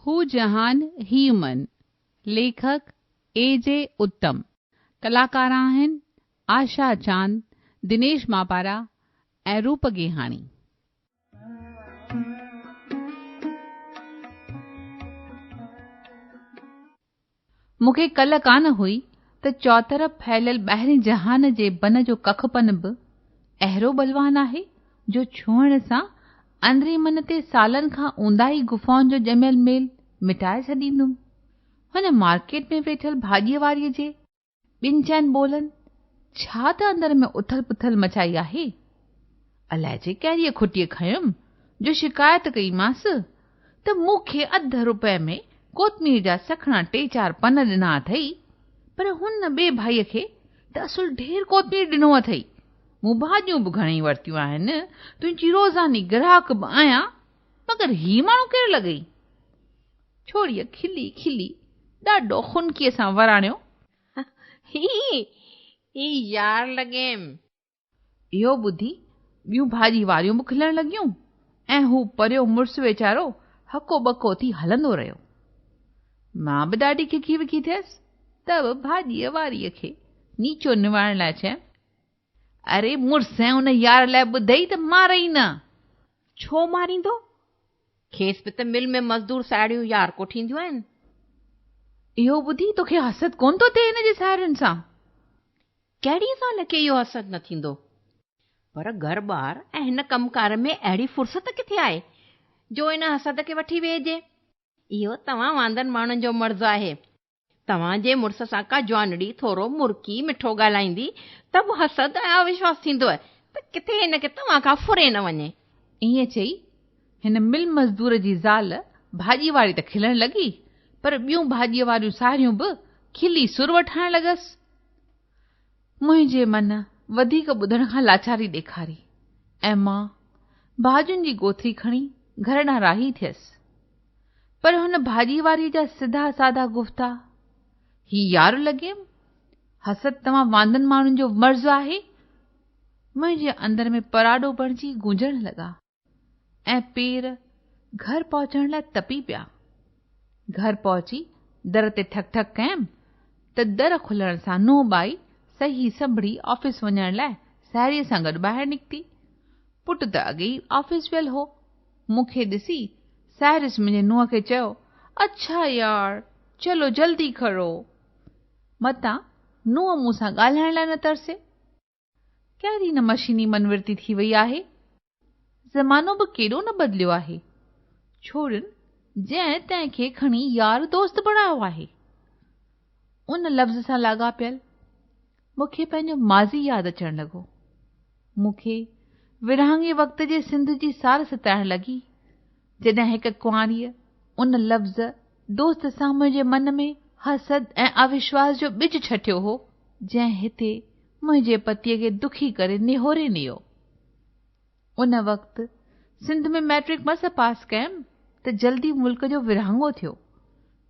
هو جهان هي من، ليکڪ، اي جي اتم، ڪلاڪار آهن، آشا چاند، دنيش ماپارا ۽ روپ گيهاڻي. مون کي ڪل ڪانه هئي ته چؤطرف ڦهليل ٻاهرين جهان جي بن جو ڪک پن به اهڙو ٻلوان آهي جو ڇهڻ سان اندرين من تي سالن کان اونداهي غفائن جو ڄميل ميل مٽائي ڇڏيندم. هن مارڪيٽ ۾ ويٺل ڀاڄيء واريء جي ٻن چئن ٻولن ڇا ته اندر ۾ اٿل پٿل مچائي آهي. الائجي ڪهڙيء کٽيء کنيم جو شڪايت ڪئيمانس ته مون کي اڌ رپئي ۾ ڪوتمير جا سکڻا ٽي چار پن ڏنا اٿئي، پر هن ٻئي ڀائيء کي ته اصل ڍير ڪوتمير ڏنو اٿئي. مون ڀاڄيون به گهڻيئي ورتيون آهن، تنهنجي روزاني گراهڪ به آهيان، مگر هي ماڻهو ڪير لڳئي؟ ڇوڙيء کلي کلي ڏاڍو خنڪيء سان وراڻيو. هي، هي يار لڳيم. اهو ٻڌي ٻيون ڀاڄي واريون به کلڻ لڳيون ۽ هو پريو مڙس ويچارو هڪو ٻڪو ٿي هلندو رهيو. مان به ڏاڍي ککي وکي ٿيس ته به ڀاڄيء واريء کي نيچو نوائڻ لاء چيم، اري مڙس ۽ ان يار لاء ٻڌئي ته مارئي نه. ڇو ماريندو؟ کيس به ته مل ۾ مزدور ساهيڙيون يار ڪوٺينديون آهن. اهو ٻڌي توکي حسد ڪونه ٿو ٿئي هن جي ساهيڙين سان؟ ڪهڙيء زال کي اهو حسد نه ٿيندو؟ پر گهر ٻار ۽ هن ڪم ڪار ۾ اهڙي فرصت ڪٿي آهي، جو ان حسد کي وٺي ويهجي. اهو توهان واندن ماڻهن جو مرض آهي. توهان جي مڙس سان ڪا جوانڙي ٿورو مرڪي مٺو ڳالهائيندي ته به حسد ۽ اوشواس ٿيندو ته ڪٿي هن کي توهان کان ڦري نه وڃي. ائين چئي هن مل مزدور جي زال ڀاڄي واري ته کلڻ لڳي، پر ٻيون ڀاڄيء واريون ساهيڙيون به کلي سر وٺائڻ لڳس. منهنجي من وڌيڪ ٻڌڻ کان لاچاري ڏيکاري ۽ مان ڀاڄين جي ڳوٿري کڻي گهر ڏانهن راهي ٿيس. پر هن ڀاڄي واريء جا سڌا سادا گفتا، هي يار لڳيم، حسد توهان واندن ماڻهن جو مرض آهي، منهنجي اندر ۾ پراڏو بڻجي گونجڻ لڳا. ۽ پير گهر پهچڻ لاء تپي پيا. گهر پهچي در تي ٺڪ ٺڪ ڪيم ته در کلڻ سان نونهن ٻائي سهي سنڀڙي آفيس وڃڻ لاء ساهيڙيء سان گڏ ٻاهر نڪتي. پٽ ته اڳي ئي آفيس ويل هو. مون کي ڏسي ساهيڙيس منهنجي نونهن کي چيو، اڇا يار، چلو جلدي کرو. متان نونهن مون سان ڳالهائڻ لاء نه ترسي. ڪهڙي نه مشيني منورتي ٿي وئي آهي. زمانو به ڪيڏو نه بدليو آهي. ڇورين جنهن تنهن کي کڻي يار دوست بڻايو آهي. ان لفظ سان لاڳاپيل مون کي پنهنجو ماضي ياد اچڻ لڳو. مون کي ورهاڱي وقت جي سنڌ جي سار ستائڻ لڳي، جڏهن هڪ ڪنواريء ان لفظ دوست سان منهنجي من ۾ حسد ۽ اوشواس جو ٻج ڇٽيو هو، جنهن هتي منهنجي پتيء کي دکي ڪري نهوري نيو. ان وقت سنڌ ۾ مئٽرڪ مس پاس ڪيم ته جلدي ملڪ جو ورهاڱو ٿيو.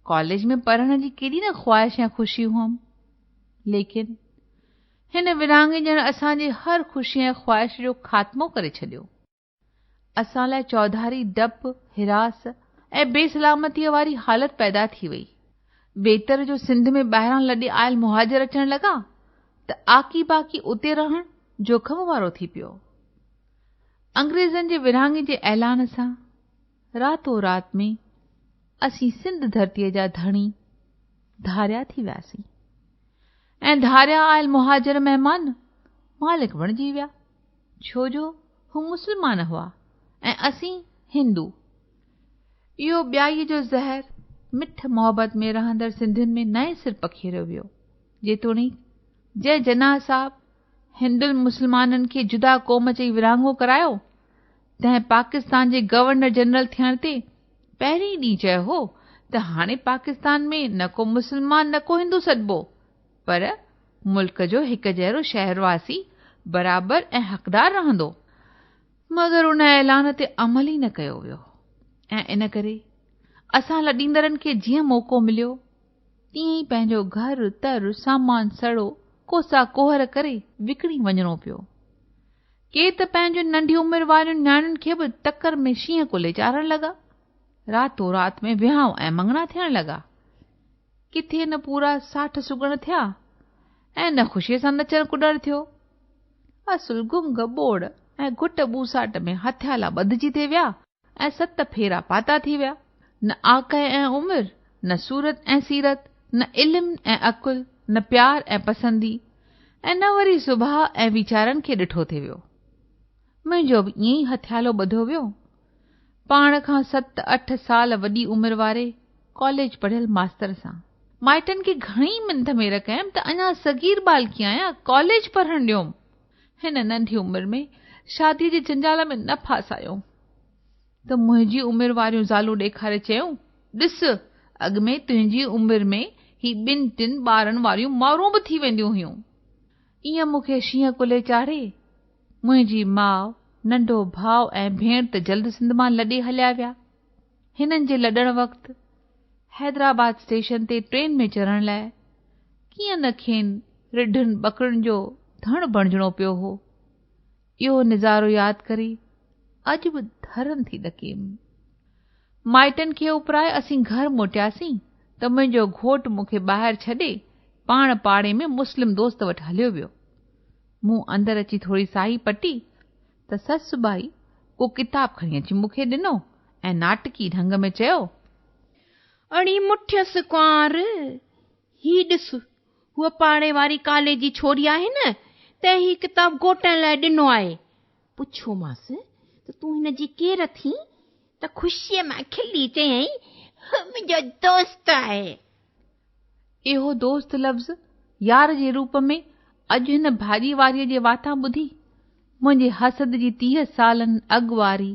ڪاليج ۾ پڙهڻ جي ڪيڏي نه خواهش ۽ خوشي هئم. ليڪن هن ورهاڱي ڄڻ اسان جي هر خوشي ۽ خواهش جو خاتمو ڪري ڇڏيو. اسان لاء چوڌاري ڊپ، هراس ۽ بي سلامتيء واري حالت پيدا ٿي وئي. ويتر جو سنڌ ۾ ٻاهران لڏي آيل مهاجر اچڻ لڳا ته آڪي باڪي اتي رهڻ جوکم وارو ٿي پيو. انگريزن جي ورهاڱي جي اعلان سان راتو رات ۾ اسين سنڌ ڌرتيء جا ڌڻي ڌاريا ٿي وياسين ۽ ڌاريا آيل مهاجر مهمان مالڪ بڻجي ويا. ڇو جو هو مسلمان هئا ۽ اسين هندو. اهو ٻيائيء جو زهر مٺ محبت ۾ رهندڙ سنڌين ۾ نئين سر پکيڙيو ويو. جيتوڻيڪ جنهن جناح صاحب هندن مسلمانن کي جدا قوم چئي ورهاڱو ڪرايو، تنهن پاڪستان جي گورنر جنرل ٿيڻ تي پهرين ڏينهن چيو هو ته هاڻي پاڪستان ۾ نه ڪو مسلمان نه ڪو هندو سڏبو، پر ملڪ جو هڪ جهڙو شهرواسي برابر ۽ حقدار رهندو. مگر ان اعلان تي عمل ئي نه ڪيو ويو ۽ ان ڪري اسان لڏيندڙن کي جيئن موقعو مليو تيئن ئي پنهنجو گهر تر سامان سڙو ڪوسا ڪوهر ڪري وڪڻي وڃڻو پيو. ڪي ته پنهنجين ننڍي عمر وارين نياڻين کي به تڪر ۾ شينهن ڪلهي چاڙهڻ لڳا. راتو رات ۾ وهانء ۽ مڱڻا ٿيڻ لڳا. ڪٿي نه پورا 60 سڳڻ ٿيا ۽ نه خوشيء سان نچڻ ڪڏڻ ٿيو. اصل گنگ ٻوڙ ۽ گهٽ ٻوساٽ ۾ هٿيالا ٻڌجي ٿي ويا ۽ 7 ڦيرا پاتا ٿي ويا. نه آڪهه ۽ عمر، نه صورت ۽ سيرت، نه علم ۽ عقل، نه پيار ۽ پسندي ۽ نه وري سڀاء ۽ ويچارن کي ڏٺو ٿي ويو. منهنجو به ائين ئي هٿيالو ٻڌو ويو. پاڻ کان 7-8 سال وڏي عمر واري ڪاليج پڙهيل ماستر سان. مائٽن کي گهڻي منٿ مير ڪيم ته اڃا صغير ٻالڪي آهيان، ڪاليج پڙهڻ ڏيوم. هن ننڍي عمر ۾ شاديء جي جنجال ۾ نه ڦاسايوم. ته منهنجي عمر واريون زالون ڏيکاري چيائون، ڏس، اڳ ۾ تنهنجي عمر ۾ هي 2-3 ٻارن واريون مائرون به ٿي وينديون هيون. ائين مون کي شينهن ڪلهي چاڙهي، منهنجي ماء، ننڍو ڀاء ۽ ڀيڻ ته جلد سنڌ مان لڏي هليا ويا. هنن جي لڏڻ وقت حيدرآباد اسٽيشن تي ٽرين ۾ چڙهڻ لاء ڪيئن نه کين رڍن ٻڪرين جو ڌڻ بڻجڻو پيو هو. اهو نظارو ياد ڪري اڄ به ڌرن ٿي ڏڪيم. مائٽن کي اپرائي اسين گهر موٽياسين ته منهنجو گهوٽ مون کي ٻاهر ڇڏي پاڻ پاڙي ۾ مسلم دوست وٽ هليو ويو. مون اندر اچي ٿوري ساهي پٽي ته سس ٻائي ڪو ڪتاب کڻي اچي مون کي ڏنو ۽ ناٽڪي ڍنگ ۾ چيو. اڙي مٺيس ڪنوار، هي ڏس، هوء پاڙي واري ڪاليج جي ڇوري آهي نه، تنهن هي ڪتاب گهوٽڻ لاء ڏنو آهي. پڇيومانس ته تون هن جي ڪير ٿين؟ ته خوشيء مان کلي چيائين، هو منهنجو دوست آهي. اهو دوست لفظ يار جي روپ ۾ اڄ هن ڀاڄي واريء جي واتان ٻڌي منهنجي حسد جي 30 سالن اڳ واري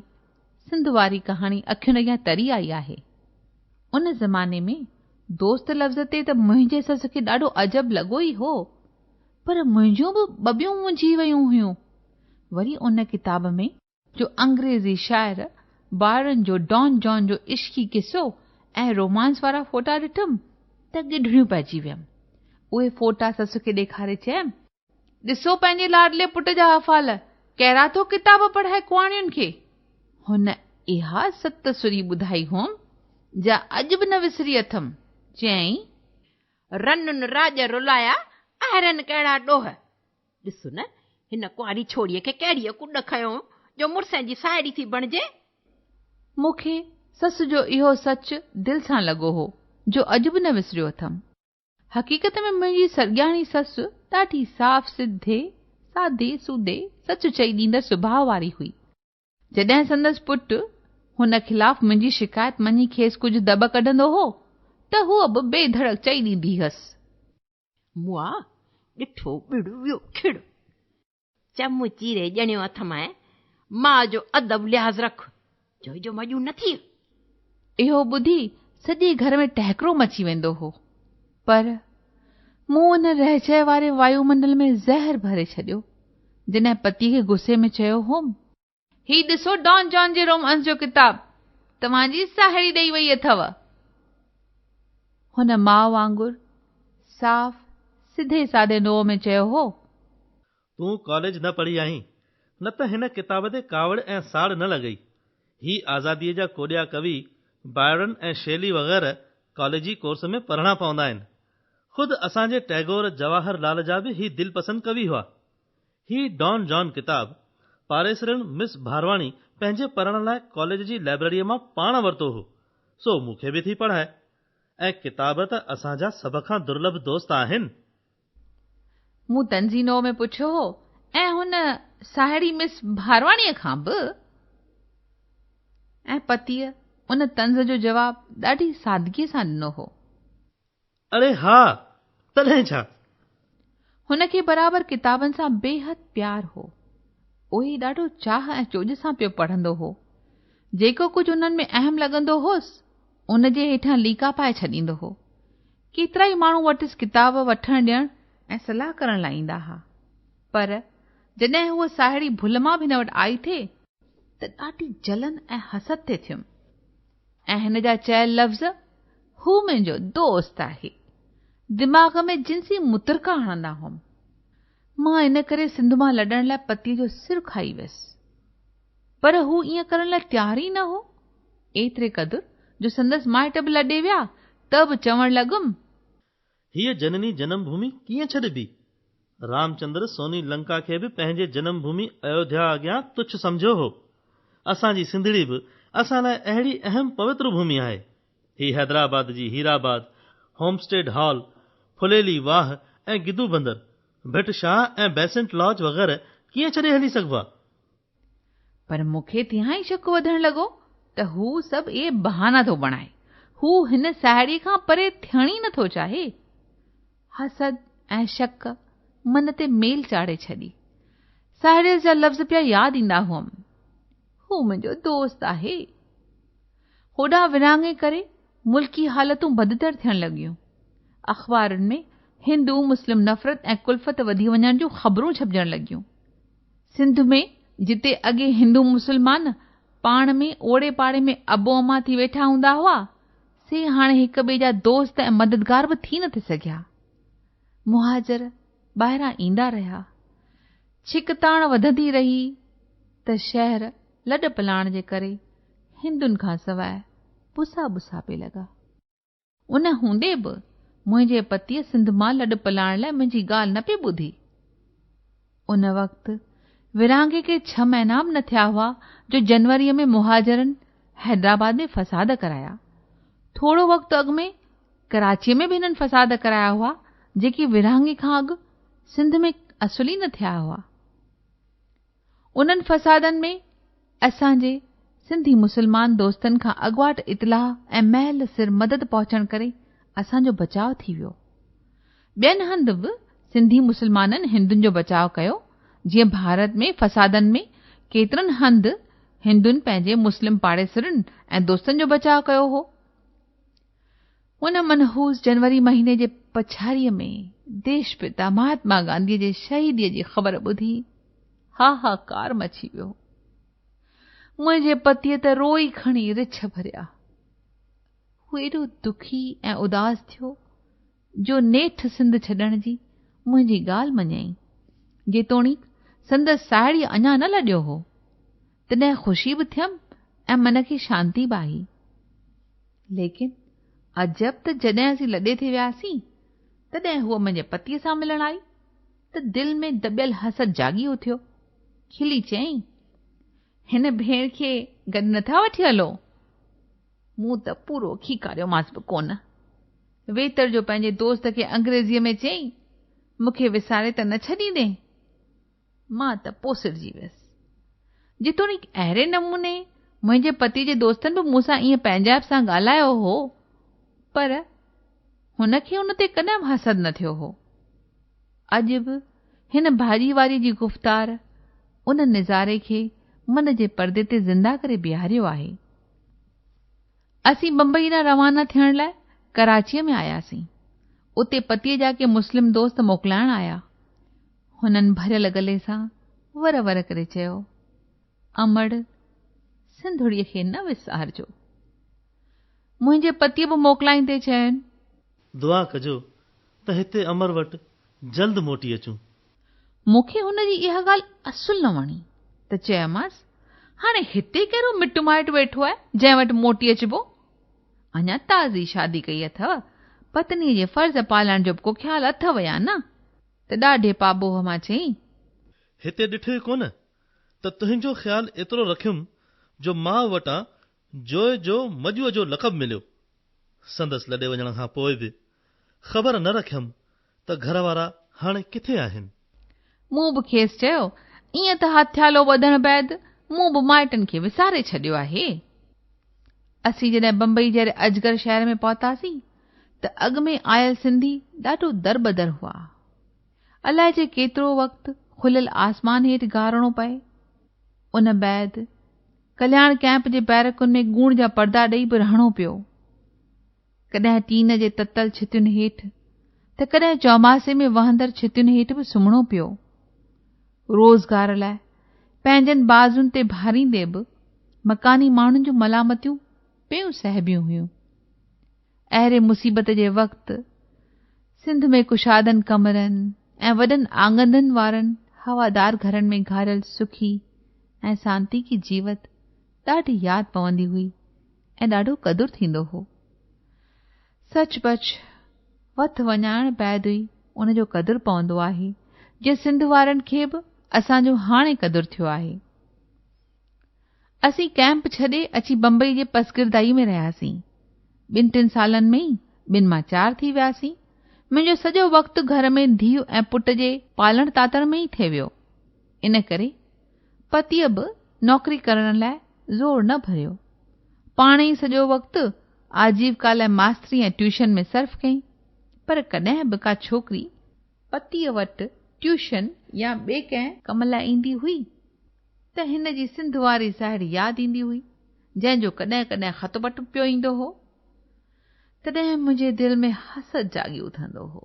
سنڌ واري ڪهاڻي اکين اڳيان تري آئي آهي. ان زماني ۾ دوست لفظ تي ته منهنجي سس کي ڏاڍو عجب لڳو ئي هو، پر منهنجون به ٻٻيون منجهي ويون هيون. وري ان ڪتاب ۾ جو انگريزي شاعر بائرن جو ڊان جان جو عشقي قصو ۽ رومانس وارا فوٽا ڏٺم ته ڳڍڙيون پئجي ويم. اهي فوٽا سس کي ڏيکاري چيم، ڏسو پنهنجي لاڏلي پٽ جا افعال، ڪهڙا ٿو ڪتاب پڙهائي ڪنواڻين کي. هن اها ست سري ٻڌائي هئم، جا اڄ به نه وسري اٿم. چيائين. رنن راڄ رلايا، آهرن ڪهڙا ڏوهه. ڏس نه هن ڪنواري ڇوڙيء کي ڪهڙيء ڪڏ کنيو جو مڙسين جي ساهيڙي ٿي بڻجي. مون کي سس جو اهو سچ دل سان لڳو هو، جو اڄ به نه وسريو اٿم. حقيقت ۾ منهنجي سرڳياڻي سس ڏاڍي صاف سڌي، سادي سودي، سچ چئي ڏيندڙ سڀاء واري هئي. جڏهن سندس پٽ هن خلاف منهنجي شڪايت مڃي کيس ڪجهه دٻ ڪڍندو هو ته هوء به بي ڌڙڪ چئي ڏيندي هيس. مئا، ڏٺو ٻڙ ويو کڙ. چم چيري ڄڻيو اٿمانء، ماء جو ادب لحاظ رک، جوئي جو مڄون نه ٿيء. اهو ٻڌي سڄي گهر ۾ ٽهڪڙو مچي ويندو هو. پر مون ان رهجئي واري وايومنڊل ۾ زهر ڀري ڇڏيو، جڏهن پتيء کي غصي ۾ چيو هوم. هي ڏسو ڊان جان جي رومانس جو ڪتاب، توهان جي ساهيڙي ڏئي وئي اٿو. هن ماء وانگر صاف سڌي سادي نوع ۾ چيو هو. تون ڪاليج نه پڙهي آهين، نه ته هن ڪتاب تي ڪاوڙ ۽ ساڙ نه لڳئي. هي آزاديء جا ڪوڏيا ڪوي بائرن ۽ شيلي وغيره ڪاليجي ڪورس ۾ پڙهڻا پوندا آهن. خود اسان جي ٽئگور، جواهر لال جا به هي دلپسند ڪوي هئا. هي ڊان جان ڪتاب پاڙيسرڻ مس ڀارواڻي پنهنجي پڙهڻ لاء ڪاليج جي لئبرريء مان پاڻ ورتو هو، سو مون کي به ٿي پڙهائي. ۽ ڪتاب ته اسان جا سڀ کان درلڀ دوست آهن. مون طنزي نوع ۾ پڇيو هو ۽ هن ساهيڙي مس ڀارواڻيء کان به؟ ۽ پتيء ان طنز جو جواب ڏاڍي سادگيء سان ڏنو هو. اڙي ها، تڏهن ڇا؟ هن کي برابر ڪتابن سان بيحد پيار هو. اهي ڏاڍو چاهه ۽ چوڄ سان پيو پڙهندو هو. جيڪو ڪجهه انهن ۾ اهم لڳندو هوس، ان جي هيٺان ليڪا پائي ڇڏيندو هو. ڪيترائي ماڻهو وٽس ڪتاب وٺڻ ڏيڻ ۽ صلاح ڪرڻ لاء ايندا ها. پر جڏهن هوء ساهيڙي ڀل مان به هن وٽ آئي ٿي ته ڏاڍي جلن ۽ حسد ٿي ٿيم. ۽ هن جا چيل لفظ، هو منهنجو دوست آهي، دماغ ۾ جنسي مترڪا هڻندا هئم. مان ان ڪري سنڌ مان لڏڻ لاء پتيء جو سر کائي ويس. پر هو ائين ڪرڻ لاء تيار ئي نه هو. ايتري قدر جو سندس مائٽ به لڏي ويا ته به چوڻ لڳم. هيء جنني جنم ڀومي ڪيئن ڇڏبي؟ رامچندر سوني لنڪا کي به پنهنجي جنم ڀومي ايوڌيا اڳيان تڇ سمجهيو هو. اسان جي سنڌڙي به اسان لاء اهڙي اهم پوتر ڀومي آهي. هي حيدرآباد جي هيرآباد، هومسٽيڊ هال، ڦليلي واهه ۽ گدو بندر، ڀٽ شاهه ۽ بيسنٽ لاج وغيره ڪيئن ڇڏي هلي سگهبا؟ پر مون کي تيهان ئي شڪ وڌڻ لڳو ته هو سڀ اهي بهانا ٿو بڻائي. هو هن ساهيڙيء کان پري ٿيڻ ئي نٿو چاهي. حسد ۽ شڪ من تي ميل چاڙهي ڇڏي. ساهيڙيس جا لفظ پيا ياد ايندا هئم. هو منهنجو دوست آهي. هوڏانهن ورهاڱي ڪري ملڪي حالتون بدتر ٿيڻ لڳيون. اخبارن ۾ هندو مسلم نفرت ۽ ڪلفت وڌي وڃڻ جون خبرون ڇپجڻ لڳيون. سنڌ ۾ جتي اڳي هندو مسلمان پاڻ ۾ اوڙي پاڙي ۾ ابو امان ٿي ويٺا هوندا هئا، سي هاڻي هڪ ٻئي جا دوست ۽ مددگار به ٿي نٿي سگهيا. مهاجر ٻاهران ايندا رهيا. ڇڪتاڻ وڌندي رهي ته شهر لڏ پلاڻ جي ڪري هندن کان سواء ٻسا ٻسا پئي لڳا. ان هوندي به منهنجي پتيء سنڌ مان لڏ پلاڻ لاء منهنجي ڳالهه نه پئي ٻڌي. ان وقت ورهاڱي کي ڇهه مهينا به نه ٿيا هئا جو جنوريء ۾ مهاجرن حيدرآباد ۾ فساد ڪرايا. ٿورو وقت اڳ ۾ ڪراچيء ۾ به هنن فساد ڪرايا هئا، جيڪي ورهاڱي کان اڳ سنڌ ۾ اصل ئي نه ٿيا هئا. انهن فسادن ۾ اسان جي سنڌي مسلمان دوستن کان اڳواٽ اطلاع ۽ مهل سر مدد پهچڻ ڪري اسان جو بچاء ٿي ويو. ٻين هنڌ به سنڌي مسلمانن هندن جو بچاء ڪيو، جيئن ڀارت ۾ فسادن ۾ ڪيترن هنڌ هندن پنهنجي مسلم پاڙيسرين ۽ دوستن جو بچاء ڪيو هو. ان منحوس جنوري مهيني جي پڇاڙيء ۾ ديش پتا مهاتما گانڌيء جي شهيديء جي خبر ٻڌي هاهاڪار مچي ويو. منهنجي پتيء ته روئي کڻي رڇ ڀريا. هو ايڏو دکي ۽ اداس ٿيو جو نيٺ سنڌ ڇڏڻ جي منهنجي ڳالهه مڃيائين. جيتوڻيڪ سندس ساهيڙيء اڃا نه لڏيو هو. تڏهن خوشي به ٿيم ۽ من کي شانتي به آئي. ليڪن عجب ته جڏهن اسين لڏي ٿي وياسين، تڏهن هوء منهنجي پتيء سان ملڻ آئي ته دل ۾ دٻيل حسد جاڳي اٿيو. کلي چيائين، هن ڀيڻ کي گڏ نٿا وٺي هلو؟ مون ته پورو کيڪاريومانس به ڪونه. ويتر جو پنهنجي دوست کي انگريزيء ۾ چيائين، مون کي وساري ته نه ڇڏيندين؟ مان ته پوسرجي ويس. جيتوڻيڪ اهڙي نموني منهنجي پتيء جي دوستن به مون سان ائين پنهنجائپ سان ڳالهايو هو، پر هن کي ان تي ڪڏهن به حسد نه ٿيو هو. اڄ به هن ڀاڄي واريء جي گفتار ان نظاري کي من جي پردي تي زنده ڪري بيهاريو آهي. اسين بمبئي ڏانهن روانا ٿيڻ لاء ڪراچيء ۾ آياسين. اتي پتيء جا ڪي مسلم دوست موڪلائڻ آيا. هنن ڀريل گلي سان ور ور ڪري چيو، امڙ، سنڌڙيء کي نه وسارجو. منهنجي پتيء به موڪلائيندي چين. دعا ڪجو ته هتي امر وٽ جلد موٽي اچون. مون کي هن جي اها ڳالهه اصل نه وڻي ته چيومانس، هاڻي هتي ڪهڙو مٽ مائٽ ويٺو آهي جنهن وٽ موٽي اچبو؟ اڃا تازي شادي ڪئي اٿئو، پتنيء جي فرض پالڻ جو به ڪو خيال اٿئو يا نه؟ ته ڏاڍي پاٻوهه مان چيائين. هتي ڏٺئي ڪونه ته تنهنجو خيال ايترو رکيم جو ماء وٽان جوء جو مڄوء جو لقب مليو. سندس لڏي وڃڻ کان پوء به خبر نه رکيم ته گهر وارا هاڻي ڪٿي آهن. مون به کيس چيو، ائين ته هٿيالو ٻڌڻ بعد مون به مائٽن کي وساري ڇڏيو آهي. اسين جڏهن بمبئي جهڙي اجگر شهر ۾ پهتاسين ته اڳ ۾ آيل سنڌي ڏاڍو دربدر هئا. الائجي ڪيترو وقت کليل آسمان هيٺ گهارڻو پئي. ان بعد ڪلياڻ ڪئمپ جي بئرڪن ۾ ڳوڻ جا پردا ڏئي به رهڻو پيو. ڪڏهن ٽين جي تتل ڇتين هيٺ ته ڪڏهن چوماسي ۾ وهندڙ ڇتين هيٺ به سمهڻو پيو. روزگار لاء پنهنجن بازن تي ڀاريندي به مڪاني ماڻهن جون ملامتيون پيون سهبيون هيون. اهڙي مصيبت جي وقت سنڌ ۾ ڪشادن ڪمرن ۽ وڏن آڱندن وارن هوادار گهرن ۾ گهاريل سکي ۽ سانتيڪي جيوت ڏاڍي ياد پوندي هئي ۽ ڏاڍو قدر ٿيندو هو. سچ پچ وٿ وڃائڻ بعد ئي ان جو قدر پوندو آهي، جيئن سنڌ وارن کي به اسان جو هاڻي قدر ٿيو آهي. اسين ڪئمپ ڇڏي اچي بمبئي جي پسگردائي ۾ رهياسين. ٻن ٽن سالن ۾ ئي ٻن مان چار ٿي وياسين. منهنجو سڄو وقت گهر ۾ ڌيء ۽ پٽ جي پالڻ تاتڻ ۾ ئي ٿي ويو. ان ڪري پتيء به نوڪري ڪرڻ لاء زور نه ڀريو. پاڻ ئي سڄو وقت آجيوڪا لاء ماستري ۽ ٽيوشن ۾ صرف ڪيائين. پر ڪڏهن به ڪا ڇوڪري پتيء وٽ ٽيوشن يا ٻئي ڪنهن ڪم لاء ايندي هئي ته هن جي سنڌ واري ساهيڙي ياد ايندي هئي، جنهن جو ڪڏهن ڪڏهن خط پٽ پيو ايندو هو. تڏهن منهنجي دل ۾ حسد جاڳي اٿندو هو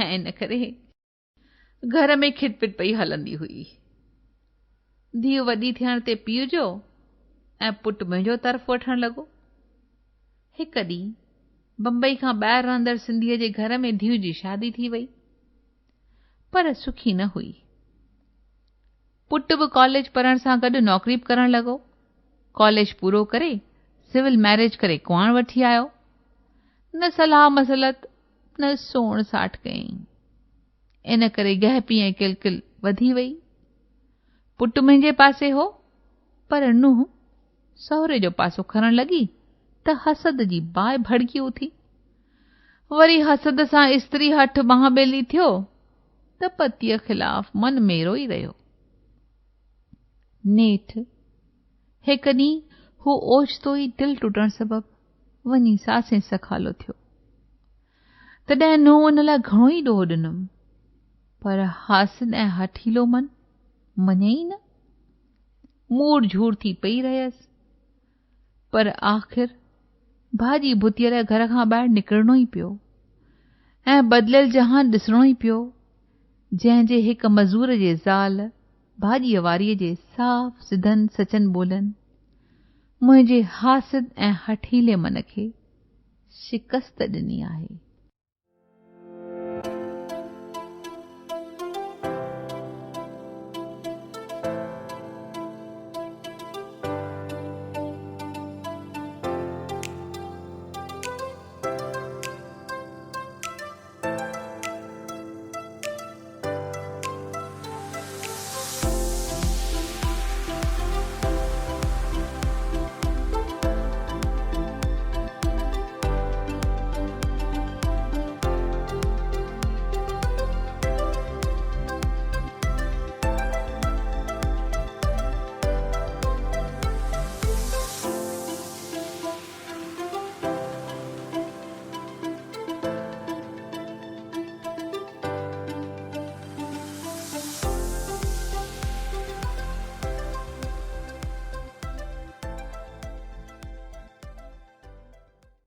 ۽ ان ڪري گهر ۾ کٽ پٽ پئي هلندي هئي. ڌيء وڏي ٿيڻ تي پيء جو ۽ پٽ منهنجو طرف وٺڻ لڳو. هڪ ڏينهن بمبئي کان ٻاهر رهندڙ سنڌيء جي گهر ۾ ڌيء جي شادي ٿي وئي، پر سکي نه هئي. پٽ به ڪاليج پڙهڻ سان گڏ نوڪري به ڪرڻ لڳو. ڪاليج پورو ڪري سول مئريج ڪري ڪنوار وٺي آيو. نه صلاح مصلحت نه سوڻ ساٺ ڪيائين. ان ڪري گهپي ۽ ڪلڪل وڌي وئي. پٽ منهنجي پاسي هو پر نونهن سهري جو پاسو کڻڻ لڳي ته حسد جي باهه ڀڙڪي اٿي. وري حسد سان استري هٺ ٻانهن ٻيلي ٿيو ته پتيء خلاف من ميرو ئي رهيو. نيٺ هڪ ڏينهن هو اوچتو ئي دل ٽٽڻ سبب وڃي ساسين سکالو ٿيو. تڏهن نونهن ان لاء گهڻو ئي ڏوهه ڏنم، پر حاسد ۽ هٺيلو من مڃي ئي نه. موڙ جهور ٿي پئي رهيس، پر آخر ڀاڄي ڀتيء لاء گهر کان ٻاهر نڪرڻو ئي پيو ۽ بدليل جهان ڏسڻو ئي پيو، جنهن جي هڪ مزور جي زال ڀاڄيء واريء جي صاف سڌن سچن ٻولن منهنجي حاسد ۽ هٺيلي من کي شڪست ڏني آهي.